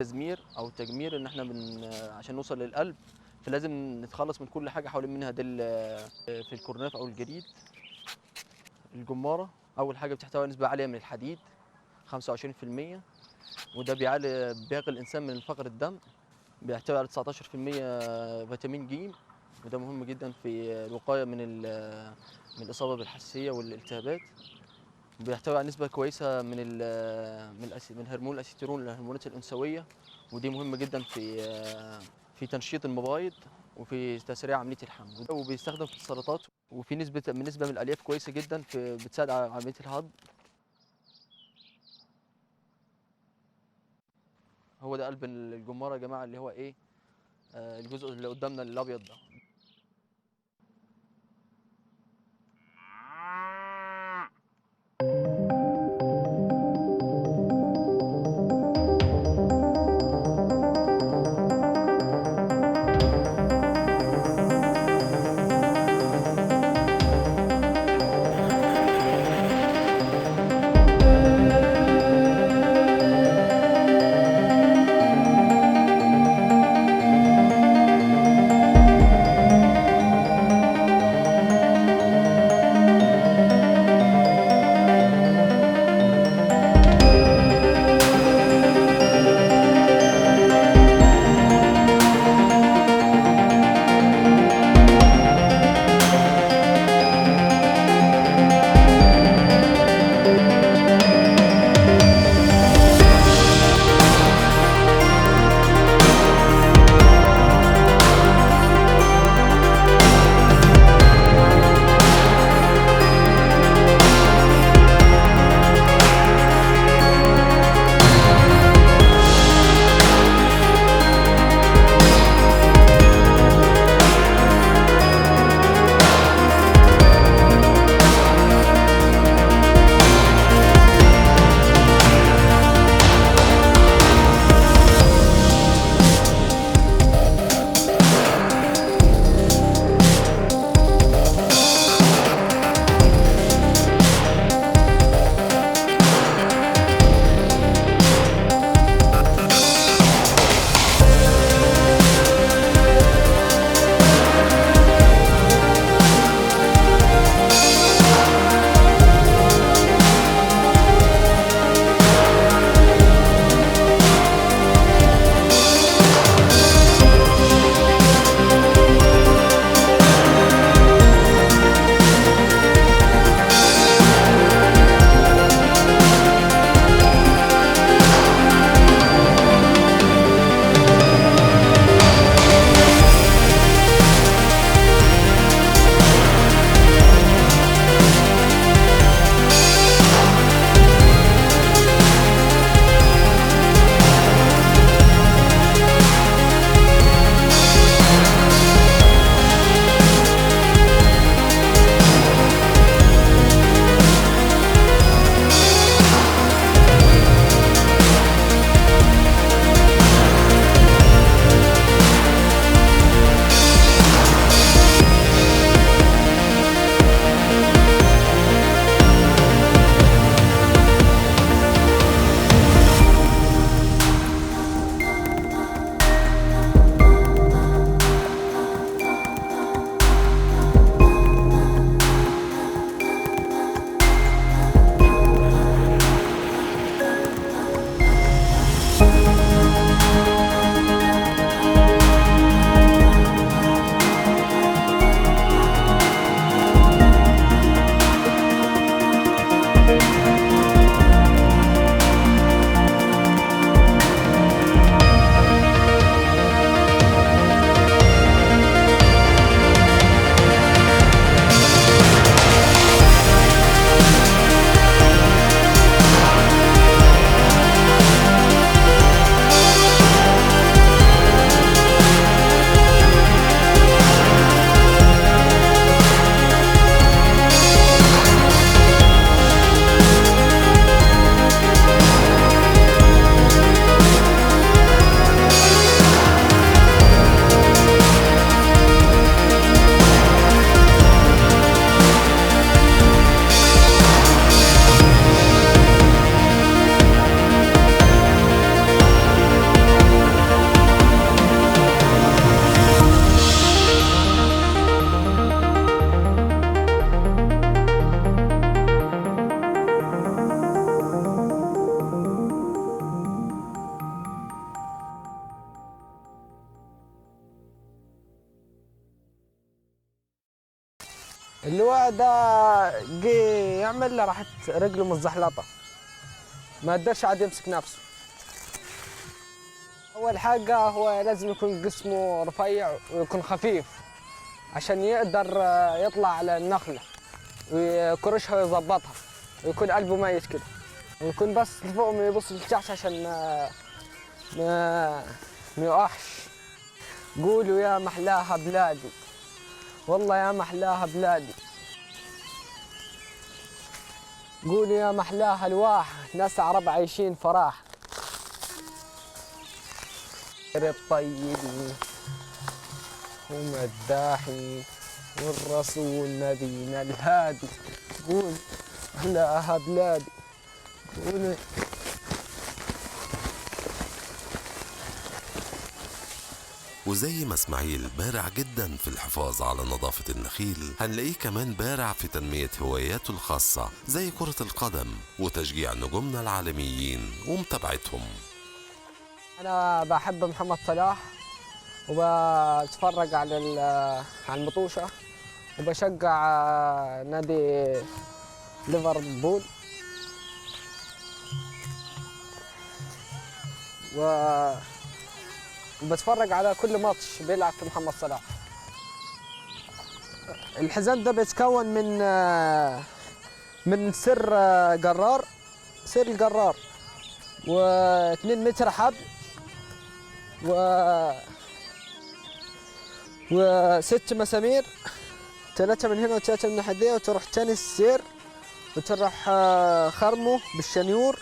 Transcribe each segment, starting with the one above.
تزمير او تجمير، ان احنا عشان نوصل للقلب فلازم نتخلص من كل حاجة حوالين منها. دي في الكورناف او الجريد. الجماره اول حاجة بتحتوي نسبه عالية من الحديد 25%، وده بيعالج بيقي الانسان من فقر الدم. بيحتوي على 19% فيتامين ج، وده مهم جدا في الوقاية من الاصابة بالحساسيه والالتهابات. بيحتوي على نسبه كويسة من هرمون الاسيتيرون، الهرمونات الانثوية، ودي مهمة جدا في تنشيط المبايض وفي تسريع عملية الحمل، وبيستخدم في السلطات، وفي نسبه من الالياف كويسة جدا في بتساعد على عملية الهضم. هو ده قلب الجماره يا جماعة، اللي هو ايه، الجزء اللي قدامنا الابيض ده. اللواء ده جه يعمل راحت رجله متزحلطه، ما قدرش عاد يمسك نفسه. اول حاجة هو لازم يكون جسمه رفيع ويكون خفيف عشان يقدر يطلع على النخلة ويكرشها ويظبطها، ويكون قلبه ميت كده، ويكون بس لفوق ما يبص لتحت عشان ما يقعش. قولوا يا محلاها بلادي، والله يا محلاها بلادي، قولوا يا محلاها الواح، ناس عرب عايشين فراح. الطيبين ومداحين والرسول نبينا الهادي، قول محلاها بلادي، قول. وزي ما اسماعيل بارع جدا في الحفاظ على نظافة النخيل، هنلاقيه كمان بارع في تنمية هواياته الخاصة زي كرة القدم وتشجيع نجومنا العالميين ومتابعتهم. أنا بحب محمد صلاح وبتفرج على المطوشة، وبشجع نادي ليفربول، وبتفرج على كل ماتش بيلعب في محمد صلاح. الحزام ده بيتكون من سر جرار، سر الجرار، و2 متر حبل، و6 مسامير، 3 من هنا و3 من الناحية دي، وتروح تاني السير، وتروح خرمه بالشنيور،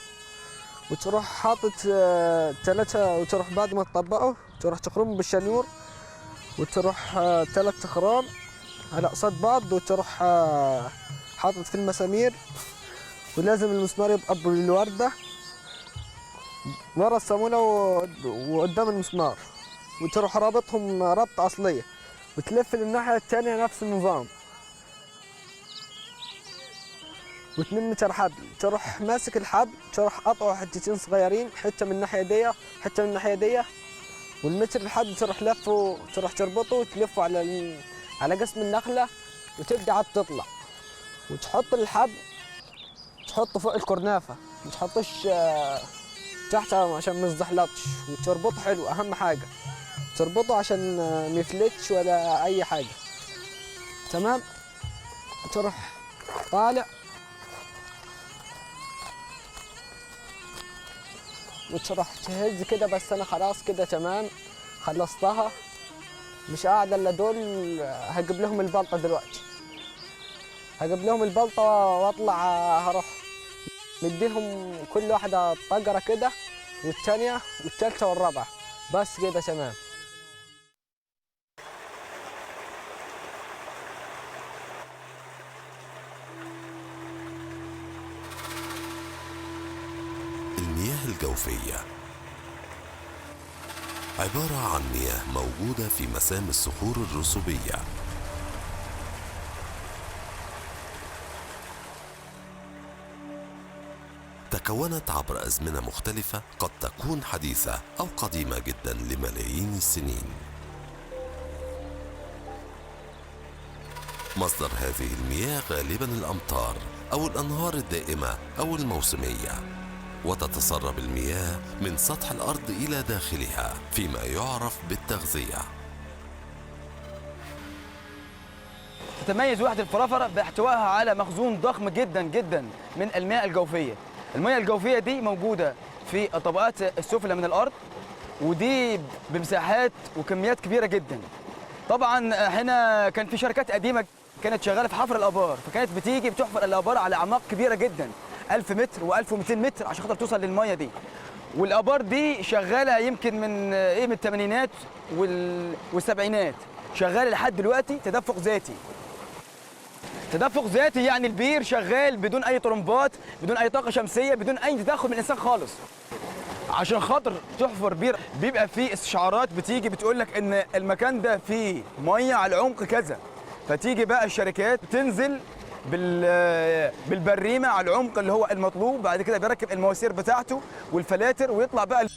وتروح حاطط 3، وتروح بعد ما تطبقه تروح تخرمه بالشنيور، وتروح 3 خرام على قصاد بعض، وتروح حاطط في المسامير، ولازم المسمار يبقى بالوردة ورا الصامولة وقدام المسمار، وتروح رابطهم ربط أصلية، وتلف للناحية الثانية نفس النظام، و2 متر حبل، تروح ماسك الحبل تروح قطعه حتتين صغيرين، حتة من الناحية دي حتة من الناحية دي، والمتر الحبل تروح لفه، تروح تربطه وتلفه على جسم النخلة، وتبدأ عاد تطلع، وتحط الحبل تحطه فوق الكرنافة، ما تحطوش تحت عشان ما يزحلطش، وتربطه حلو، أهم حاجة تربطه عشان ما يفلتش ولا أي حاجة. تمام، تروح طالع وتروح تهز كده، بس أنا خلاص كده تمام خلصتها، مش قاعدة إلا دول. هجيب لهم البلطة دلوقتي، هجيب لهم البلطة وأطلع، هروح مديهم كل واحدة طجرة كده، والتانية والتالتة والرابعة، بس كده تمام. المياه الجوفية عبارة عن مياه موجودة في مسام الصخور الرسوبية، تكونت عبر أزمنة مختلفة قد تكون حديثة أو قديمة جدا لملايين السنين. مصدر هذه المياه غالبا الأمطار أو الأنهار الدائمة أو الموسمية، وتتسرب المياه من سطح الأرض إلى داخلها فيما يعرف بالتغذية. تتميز وحدة الفرافرة باحتوائها على مخزون ضخم جدا جدا من المياه الجوفية. المياه الجوفية دي موجودة في الطبقات السفلى من الأرض، ودي بمساحات وكميات كبيرة جدا. طبعا هنا كان في شركات قديمة كانت شغالة في حفر الآبار، فكانت بتيجي بتحفر الآبار على أعماق كبيرة جدا، 1000 متر و1200 متر عشان خاطر توصل للمية دي. والآبار دي شغالة يمكن من إيه، من الثمانينات والسبعينات، شغالة لحد دلوقتي تدفق ذاتي. تدفق ذاتي يعني البير شغال بدون اي طرمبات، بدون اي طاقة شمسية، بدون اي تدخل من الانسان خالص. عشان خاطر تحفر بير بيبقى فيه استشعارات بتيجي بتقول لك ان المكان ده فيه مية على العمق كذا، فتيجي بقى الشركات تنزل بالبريمه على العمق اللي هو المطلوب، بعد كده بيركب المواسير بتاعته والفلاتر ويطلع بقى.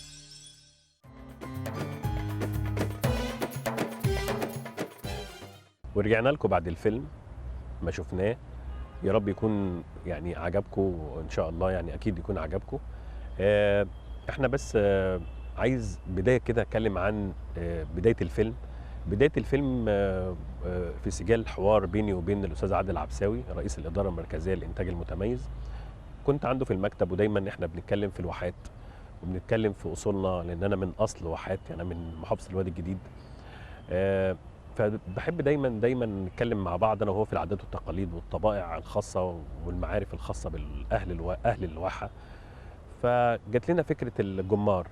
ورجعنا لكم بعد الفيلم. ما شفناه. يا رب يكون يعني عجبكم ان شاء الله، يعني اكيد يكون عجبكم. احنا بس عايز بداية كده اتكلم عن بداية الفيلم. بداية الفيلم في سجال حوار بيني وبين الاستاذ عادل عبساوي رئيس الادارة المركزية للانتاج المتميز. كنت عنده في المكتب، ودايما احنا بنتكلم في الواحات وبنتكلم في اصولنا، لان انا من اصل واحات، يعني انا من محافظة الوادي الجديد. فبحب دايما دايما نتكلم مع بعض انا وهو في العادات والتقاليد والطبائع الخاصة والمعارف الخاصة بالاهل اهل الواحه. فجت لنا فكرة الجمار،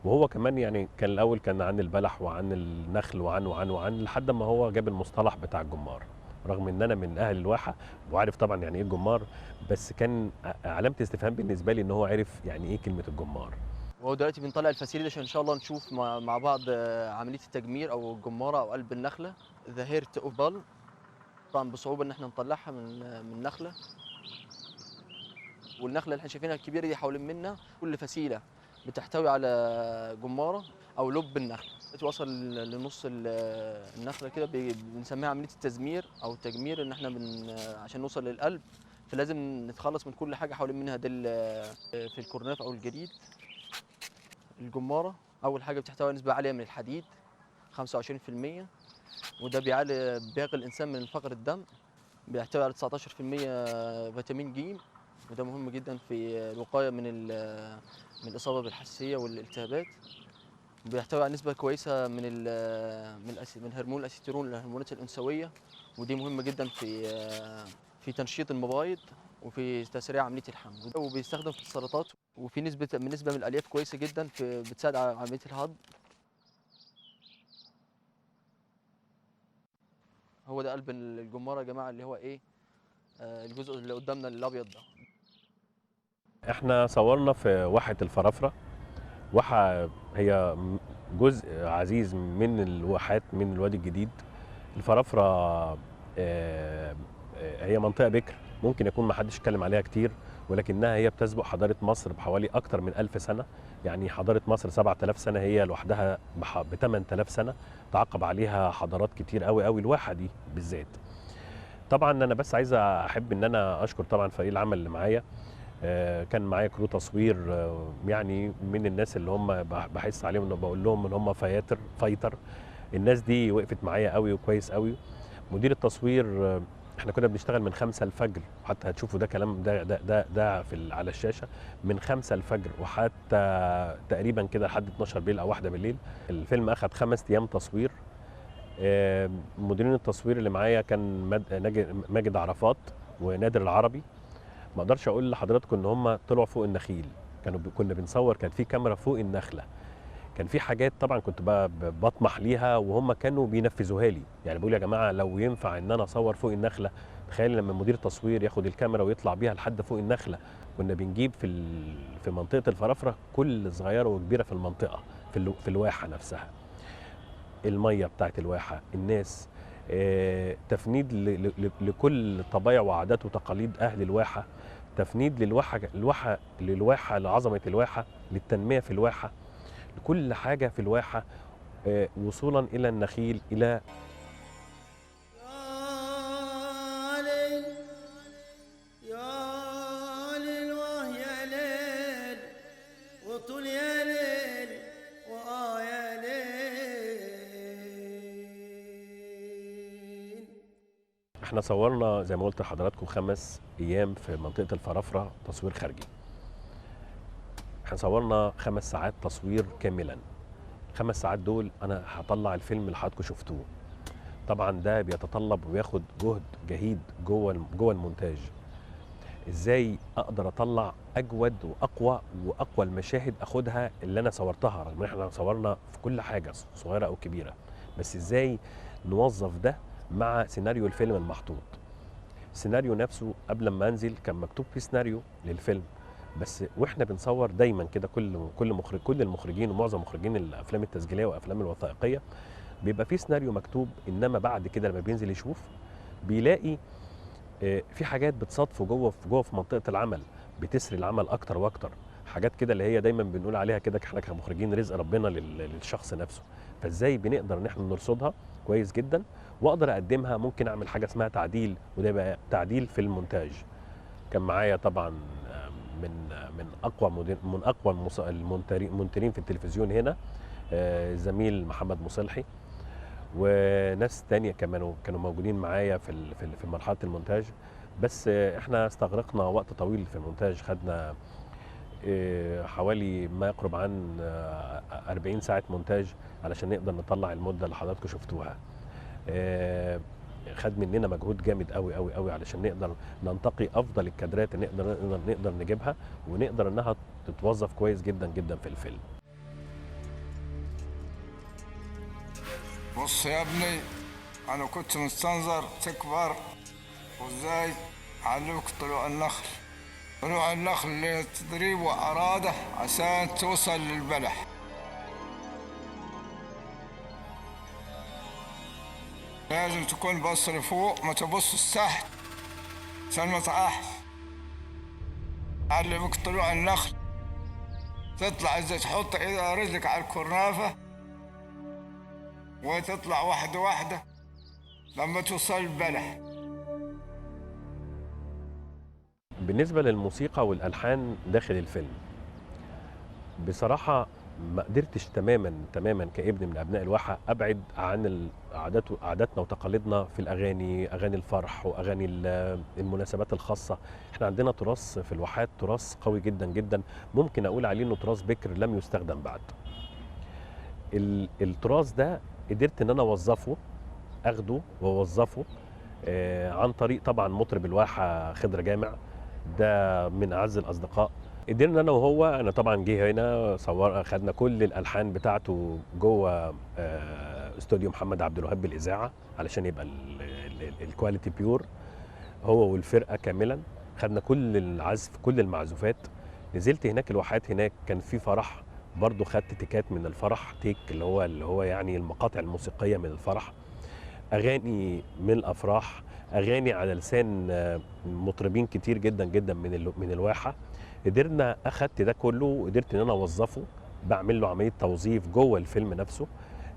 وهو كمان يعني كان الاول كان عن البلح وعن النخل وعن وعن وعن، لحد ما هو جاب المصطلح بتاع الجمار. رغم ان انا من اهل الواحه وعارف طبعا يعني ايه الجمار، بس كان علامة استفهام بالنسبة لي ان هو عرف يعني ايه كلمة الجمار. وهو دلوقتي بنطلع الفسيل ده عشان ان شاء الله نشوف مع بعض عملية التجمير او الجماره او قلب النخلة. the heart of palm، طبعا بصعوبة ان احنا نطلعها من النخلة. والنخله اللي احنا شايفينها الكبيرة دي حوالين منا كل فسيله بتحتوي على جماره او لب النخلة. وصل لنص النخلة كده، بنسميها عملية التزمير او التجمير، ان احنا عشان نوصل للقلب فلازم نتخلص من كل حاجة حوالين منها. دي في الكرناف او الجريد. الجماره اول حاجة بتحتوي على نسبه عالية من الحديد 25%، وده بيعالج الانسان من فقر الدم. بيحتوي على 19% فيتامين ج، وده مهم جدا في الوقاية من الاصابة بالحساسيه والالتهابات. بيحتوي على نسبه كويسة من من هرمون الاسيترون، الهرمونات الانثوية، ودي مهمة جدا في تنشيط المبايض وفي تسريع عملية الحمل، وبيستخدم في السلطات. وفي نسبه من الالياف كويسة جدا في بتساعد على عملية الهضم. هو ده قلب الجماره يا جماعة، اللي هو ايه الجزء اللي قدامنا الابيض ده. احنا صورنا في واحة الفرافره. واحة هي جزء عزيز من الواحات من الوادي الجديد. الفرافره هي منطقة بكر، ممكن يكون ما حدش اتكلم عليها كتير، ولكنها هي بتسبق حضارة مصر بحوالي اكتر من 1000 سنة. يعني حضارة مصر 7000 سنة، هي لوحدها ب 8000 سنة، تعقب عليها حضارات كتير قوي قوي، الواحه دي بالذات. طبعا انا بس عايز احب ان انا اشكر طبعا فريق العمل اللي معايا. كان معايا crew تصوير، يعني من الناس اللي هم بحس عليهم انه بقول لهم ان هم fighter. الناس دي وقفت معايا قوي وكويس قوي. مدير التصوير احنا كنا بنشتغل من 5 الفجر، وحتى هتشوفوا ده كلام ده ده ده, ده في على الشاشة، من 5 الفجر وحتى تقريبا كده لحد 12 بالليل او 1 بالليل. الفيلم اخذ 5 ايام تصوير. مديرين التصوير اللي معايا كان ماجد عرفات ونادر العربي. ما اقدرش اقول لحضراتكم ان هم طلعوا فوق النخيل، كنا بنصور، كان في كاميرا فوق النخلة، كان في حاجات طبعا كنت بطمح ليها وهم كانوا بينفذوها لي. يعني بقول يا جماعة لو ينفع ان انا اصور فوق النخلة، تخيل لما مدير تصوير ياخد الكاميرا ويطلع بيها لحد فوق النخلة. كنا بنجيب في منطقة الفرافره كل صغيرة وكبيره في المنطقة، في الواحه نفسها، المية بتاعت الواحه، الناس، تفنيد لكل طبايع وعادات وتقاليد اهل الواحه، تفنيد للواحه، للواحه، لعظمه الواحه، للتنمية في الواحه، لكل حاجة في الواحه، وصولا الى النخيل، الى يا ليل ويا ليل وطول يا ليل وآه يا ليل. احنا صورنا زي ما قلت لحضراتكم 5 ايام في منطقة الفرافره تصوير خارجي. احنا صورنا 5 ساعات تصوير كاملا. 5 ساعات دول انا هطلع الفيلم اللي حضراتكم شفتوه. طبعا ده بيتطلب وياخد جهد جهيد جوه المونتاج. ازاي اقدر اطلع اجود واقوى المشاهد اخدها اللي انا صورتها، رغم ان احنا صورنا في كل حاجة صغيرة او كبيرة، بس ازاي نوظف ده مع سيناريو الفيلم المحطوط. السيناريو نفسه قبل ما انزل كان مكتوب فيه سيناريو للفيلم، بس واحنا بنصور دايما كده كل مخرج، كل المخرجين ومعظم مخرجين الافلام التسجيليه وافلام الوثائقية بيبقى فيه سيناريو مكتوب، انما بعد كده لما بينزل يشوف بيلاقي في حاجات بتصادفه جوه في منطقة العمل، بتسري العمل اكتر واكتر، حاجات كده اللي هي دايما بنقول عليها كده احنا كمخرجين رزق ربنا للشخص نفسه. فازاي بنقدر ان احنا نرصدها كويس جدا واقدر اقدمها. ممكن اعمل حاجة اسمها تعديل، وده يبقى تعديل في المونتاج. كان معايا طبعا من اقوى المونترين في التلفزيون هنا، الزميل محمد مصلحي، وناس تانية كمان كانوا موجودين معايا في في مرحلة المونتاج. بس احنا استغرقنا وقت طويل في المونتاج، خدنا حوالي ما يقرب عن 40 ساعة مونتاج علشان نقدر نطلع المدة اللي حضراتكم شفتوها. خد مننا مجهود جامد قوي قوي قوي علشان نقدر ننتقي افضل الكادرات اللي نقدر نجيبها ونقدر انها تتوظف كويس جدا جدا في الفيلم. بص يا ابني، انا كنت مستنظر تكبر وازاي اعلمك طلوع النخل. طلوع النخل اللي تدريب وأراده عشان توصل للبلح. لازم تكون بص لفوق، ما تبصش تحت عشان ما تقعش. علمك طلوع النخل، تطلع ازاي، تحط رجلك على الكرنافة وتطلع واحدة واحدة لما توصل البلح. بالنسبة للموسيقى والألحان داخل الفيلم، بصراحة ما قدرتش تماما تماما كابن من أبناء الواحة أبعد عن عاداتنا وتقاليدنا في الأغاني، أغاني الفرح وأغاني المناسبات الخاصة. احنا عندنا تراث في الواحات، تراث قوي جدا جدا، ممكن أقول عليه إنه تراث بكر لم يستخدم بعد. التراث ده قدرت إن أنا أوظفه، أخده وأوظفه عن طريق طبعا مطرب الواحة خضر جامع، ده من أعز الأصدقاء. قدرنا أنا وهو، أنا طبعا جه هنا صور، خدنا كل الألحان بتاعته جوه استوديو محمد عبد الوهاب بالإذاعة علشان يبقى ال quality pure، هو والفرقة كاملا. خدنا كل العزف، كل المعزوفات. نزلت هناك الواحات، هناك كان في فرح برضو، خدت تيكات من الفرح، take اللي هو يعني المقاطع الموسيقية من الفرح، أغاني من الأفراح، أغاني على لسان مطربين كتير جدا جدا من الواحة. قدرنا، أخدت ده كله وقدرت إن أنا أوظفه، بعمل له عملية توظيف جوه الفيلم نفسه.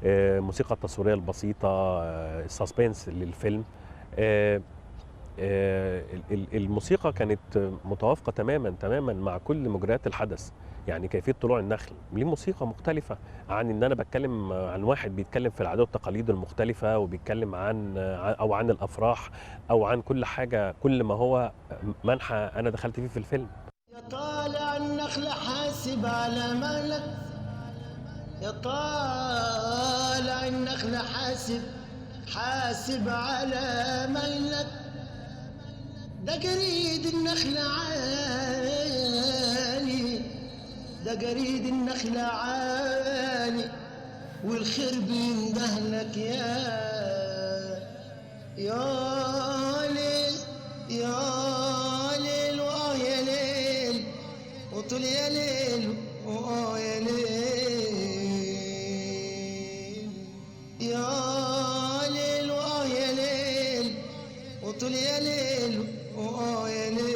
الموسيقى التصويرية البسيطة، ال suspense للفيلم، الموسيقى كانت متوافقة تماما تماما مع كل مجريات الحدث. يعني كيفية طلوع النخل ليه موسيقى مختلفة عن إن أنا بتكلم عن واحد بيتكلم في العادات والتقاليد المختلفة، وبيتكلم عن أو عن الأفراح أو عن كل حاجة، كل ما هو منحى أنا دخلت فيه في الفيلم. يا طالع النخل حاسب على مهلك، يا طالع النخل حاسب حاسب على مهلك، ده جريد النخل عالي، ده جريد النخل عالي، والخير بيندهلك يا ليل يا ليل وآه يا ليل وطول يا ليل وآه يا ليل يا ليل وآه يا ليل وطول يا ليل وآه يا ليل.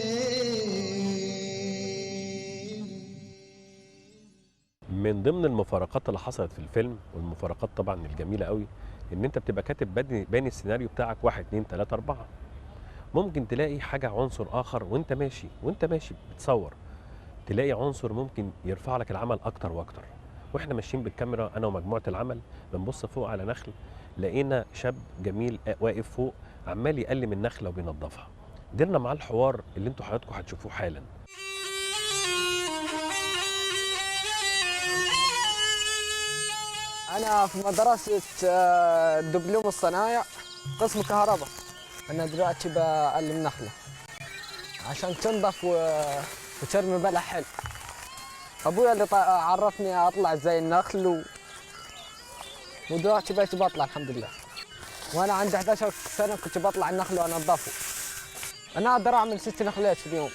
من ضمن المفارقات اللي حصلت في الفيلم، والمفارقات طبعا الجميلة قوي، ان انت بتبقى كاتب باني السيناريو بتاعك 1 2 3 4، ممكن تلاقي حاجة عنصر اخر وانت ماشي بتصور، تلاقي عنصر ممكن يرفع لك العمل اكتر واكتر. واحنا ماشيين بالكاميرا انا ومجموعة العمل بنبص فوق على نخل، لقينا شاب جميل واقف فوق عمال يقلم النخلة وبينظفها. قدرنا معاه الحوار اللي انتوا حضراتكم هتشوفوه حالا. أنا في مدرسة دبلوم الصنايع قسم كهرباء. أنا دلوقتي بقلم نخلة عشان تنضف وترمي بلح حلو. أبويا اللي عرفني أطلع زي النخل ودلوقتي بقيت بطلع الحمد لله. وأنا عندي 11 سنة كنت بطلع النخل وأنظفه. أنا أقدر أعمل 6 نخلات في اليوم.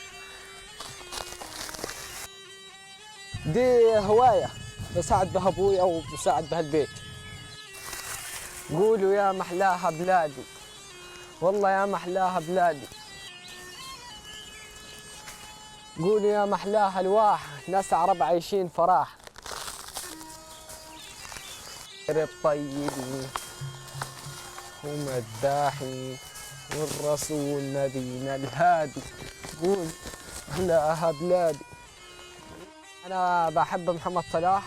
دي هواية بساعد بها أبويا وبساعد بها البيت. قولوا يا محلاها بلادي، والله يا محلاها بلادي، قولوا يا محلاها الواحة، ناس عرب عايشين فراح. الطيبين ومداحين والرسول نبينا الهادي، قول لا بلادي. أنا بحب محمد صلاح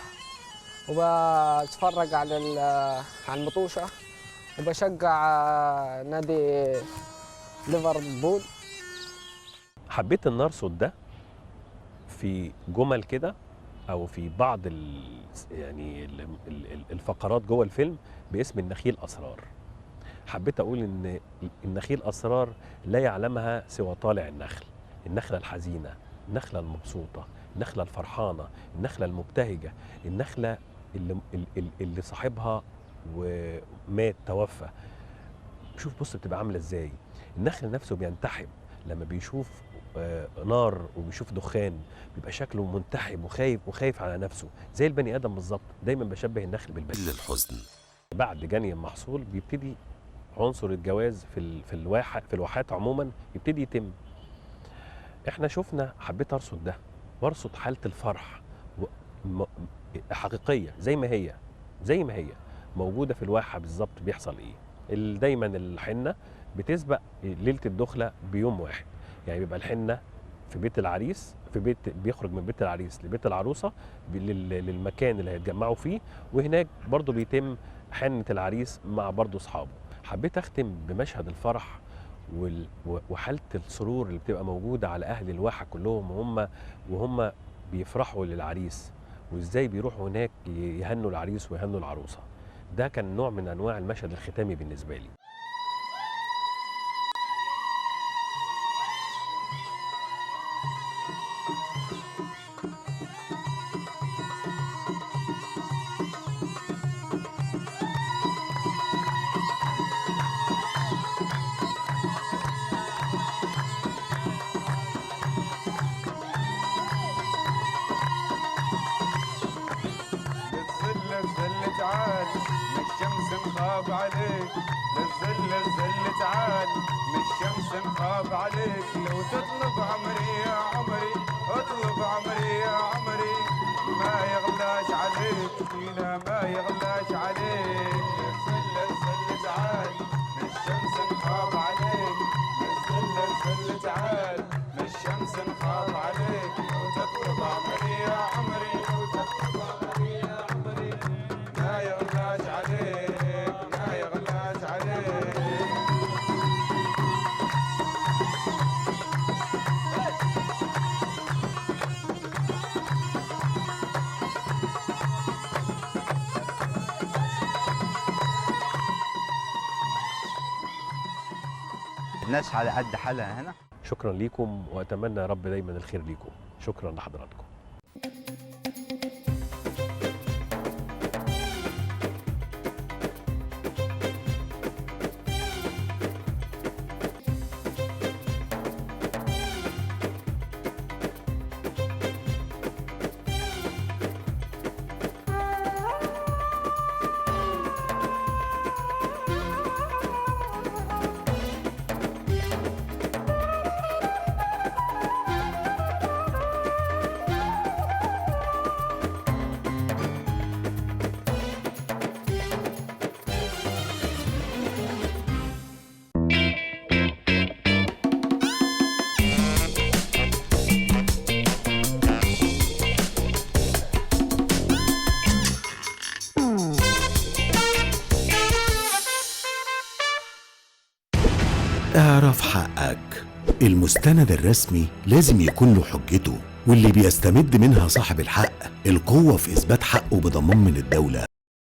وبتفرج على المطوشة، وبشجع نادي ليفربول. حبيت ان ارصد ده في جمل كده او في بعض يعني الفقرات جوه الفيلم باسم النخيل اسرار. حبيت اقول ان النخيل اسرار لا يعلمها سوى طالع النخل، النخلة الحزينة، النخلة المبسوطه، النخلة الفرحانه، النخلة المبتهجه، النخلة اللي صاحبها ومات توفى. شوف بص بتبقى عامله ازاي. النخل نفسه بينتحب لما بيشوف نار وبيشوف دخان، بيبقى شكله منتحب وخايف، وخايف على نفسه زي البني ادم بالظبط. دايما بشبه النخل بالبني. للحزن بعد جني المحصول بيبتدي عنصر الجواز في الواحه، في الواحات عموما يبتدي يتم. احنا شفنا، حبيت ارصد ده وارصد حاله الفرح حقيقية زي ما هي، زي ما هي موجودة في الواحه بالظبط. بيحصل ايه؟ دايما الحنة بتسبق ليلة الدخلة بيوم واحد، يعني بيبقى الحنة في بيت العريس، في بيت بيخرج من بيت العريس لبيت العروسة للمكان اللي هيتجمعوا فيه، وهناك برضو بيتم حنة العريس مع برضو اصحابه. حبيت اختم بمشهد الفرح وحاله السرور اللي بتبقى موجودة على اهل الواحه كلهم وهم بيفرحوا للعريس، وازاي بيروحوا هناك يهنوا العريس ويهنوا العروسة. ده كان نوع من انواع المشهد الختامي بالنسبة لي. تعال من الشمس نخاف عليك، للظل الظل تعال من الشمس نخاف عليك، لو تطلب عمري يا عمري اطلب عمري يا عمري ما يغلاش عليك، فينا ما يغلاش عليك. للظل الظل تعال من الشمس نخاف عليك، للظل الظل تعال من الشمس نخاف عليك، لو تطلب عمري يا عمري لو تطلب عمري يا عمري ما يغلاش عليك، ما يغلاش عليك. الناس على قد حالها هنا. شكرا ليكم، واتمنى يا رب دايما الخير ليكم. شكرا لحضراتكم. اعرف حقك. المستند الرسمي لازم يكون له حجته، واللي بيستمد منها صاحب الحق القوة في إثبات حقه بضمان من الدولة.